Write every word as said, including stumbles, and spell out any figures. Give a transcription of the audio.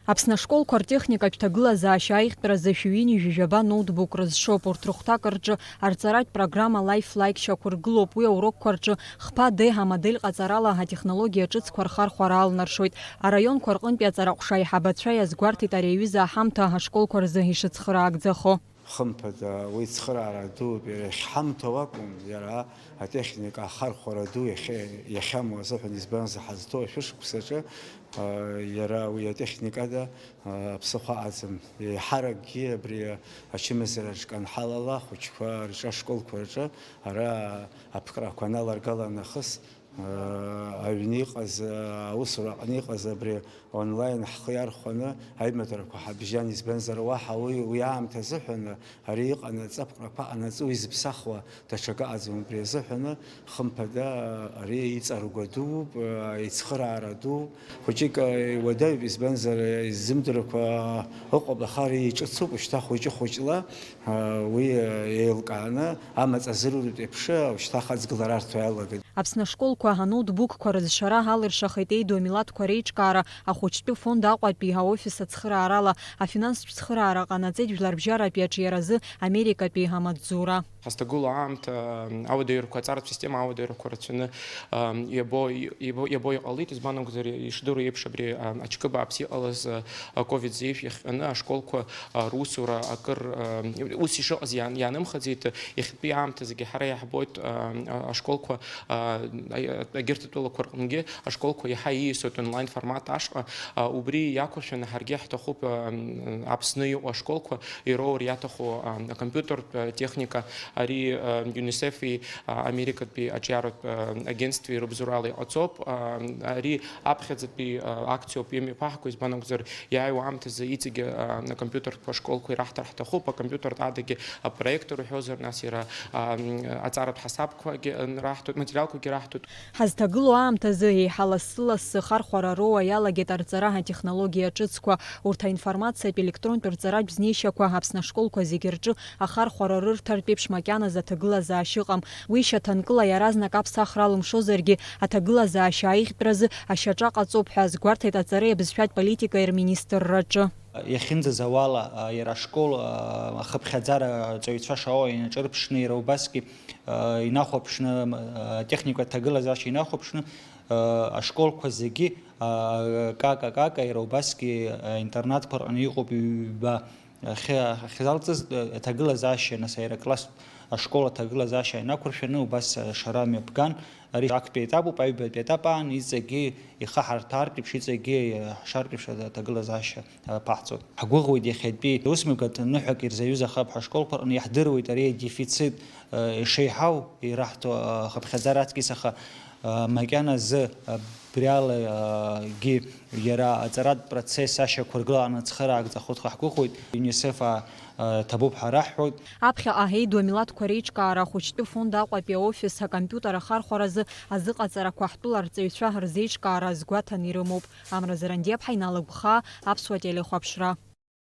Аԥсны ашколқәа ртехникатә ҭагылазаашьа аиӷьтәразы шәи ҩынҩажәи жәаба ноутбук рызшоуп. Урҭ рыхәҭакырҿы арҵаратә программа LifeLike шьақәыргылоуп. Уи аурокқәа рҿы хԥа Д ҳамодель ҟаҵарала атехнологиа ҿыцқәа рхархәара алнаршоит. Араионқәа рҟынтәи аҵараҟәша аиҳабацәа иазгәарҭеит ари аҩыза аҳамҭа ашколқәа рзы ишыцхыраагӡахо. Хымԥада, уи цхыраара дууп, иара иахьҳамҭоу акәым, иара атехника ахархәара ду иахьа-, иахьамоу азыҳәан, избанзар, ҳазҭоу ашәышықәсаҿы, а, иара уи атехникада, а, аԥсыхәа аӡам. Еиҳаракгьы абри ачымазараҿ канҳалала ахәыҷқәа рҿы ашколқәа рҿы ара аԥҟарақәа аналаргала нахыс, аҩны иҟаз, аусура аҟны иҟаз абри онлайн ҳхы иархәаны аимадарақәа ҳабжьан, избанзар, уаҳа уи, уи аамҭа азыҳәан ари иҟанаҵ, аԥҟарақәа аҟанаҵ, уи зыԥсахуа даҽакы ыҟаӡам, убри азыҳәан хымԥада ари иҵаргәа дууп, ицхыраара дууп. Хәыҷык иуадаҩуп, избанзар, изымдырқәа ыҟоуп, аха ари иҿыцуп, шьҭа хәыҷы-хәыҷла уи еилкааны амаҵ азыруртә еиԥш, шьҭа ахаҵгылара арҭо иалагеит. Аԥсны ашколқәа аноутбукқәа рызшара алыршахеит еидоу амилаҭқәа реиҿкаара ахәыҷтәы фонд Аҟәатәи аофис ацхыраарала. Афинанстә цхыраара ҟанаҵеит Жәларбжьаратәи аҿиаразы Америкатәи амаҵзура. Ҳазҭагылоу аамҭа, ам, ауадаҩрақәа, аҵаратә система ауадаҩрақәа рацәаны, ам, иабо, иабо, иабо иҟалеит, избан акәзар, ишдыру еиԥш, абри, ам, ачкы бааԥс иҟалаз, а, ковид зеижә иахҟьаны ашколқәа, а, русура акыр, ам, ус ишыҟаз иаан-, иаанымхаӡеит. Иахьатәи аамҭазгьы ҳара иаҳбоит, а, а, ашколқәа, а, а, егьырҭ атәылақәа рҟынгьы ашколқәа иаҳа ииасуеит онлайн формат ашҟа. А, убри иақәыршәаны ҳаргьы ҳҭахуп, а, м, Аԥсны иҟоу ашколқәа ироур иаҭаху, а, акомпиутертә, а, техника. Ари, а, ЮНИСЕФ-и, а, Америкатәи аҿиаратә, а, агентствеи рыбзоурала иҟаҵоуп. А, ари аԥхьаӡатәи, а, акциоуп имҩаԥаҳго, избан акәзар, иааиуа аамҭазы иҵегьы, а, акомпиутертә ашколқәа ираҳҭар ҳҭахуп, акомпиутертә адагьы апроектор уҳәозар, нас иара, ам, аҵаратә ҳасабқәагьы, ан-, раҳҭоит, материалқәагьы раҳҭоит. Ҳазҭагылоу аамҭазы еиҳа лассы-лассы ахархәара роуа иалагеит арҵара атехнологиа ҿыцқәа. Урҭ аинформациатә електронтә рҵаратә знеишьақәа Аԥсны ашколқәа зегьы рҿы ахархәара рырҭартә еиԥш макьаназы аҭагылазаашьа ыҟам. Уи шьаҭанкыла иаразнак аԥсахра алымшозаргьы, аҭагылазаашьа аиӷьтәразы ашьаҿа ҟаҵоуп ҳәа азгәарҭеит аҵареи абызшәатә политикеи рминистрраҿы. Иахьынӡазауала, а, иара ашкол, а, ахыԥхьаӡара аҵаҩцәа шаауа инаҿырԥшны, иара убасгьы, а, инахәаԥшны, а, атехникатә ҭагылазаашьа инахәаԥшны, а, ашколқәа зегьы, а, кака-кака, иара убасгьы, а, интернатқәа рҟны иҟоуп ҩба. Ахьы-, ахьзалҵыз, а, аҭагылазаашьа, нас, аира класс ашкол аҭагылазаашьа инақәыршәаны убас ашара мҩаԥган. Ари актәи етапуп, аҩбатәи етап аан иҵегьы ихаҳарҭартә еиԥш, иҵегьы иаҳшартә еиԥш аҭагылазаашьа аԥаҳҵоит. Ҳгәыӷуеит иахьатәи усмҩаԥгатә ныҳәак ирзаҩызахап ҳәа ашколқәа рҟны, иаҳдыруеит ари адефицит, э, ишеиҳау ираҳҭо, э, ахыԥхьаӡара аҵкьыс, аха, э, макьаназы, э, абриала, э, гьы иара аҵаратә процесс ашьақәыргылараны ацхыраагӡахоит ҳәа ҳгәыӷуеит. ЮНИСЕФ-а, э, ҭабуп ҳәа раҳҳәоит. Аԥхьаҟа еидоу амилаҭқәа реиҿкаара ахәыҷтәы фонд Аҟәатәи аофис акомпиутер ахархәаразы азыҟаҵарақәа ҳтәыла арҵаҩцәа рзеиҿкаара азгәаҭаны ирымоуп. Амра Зарандиаԥҳа, Инал Агәхаа, Аԥсуа телехәаԥшра.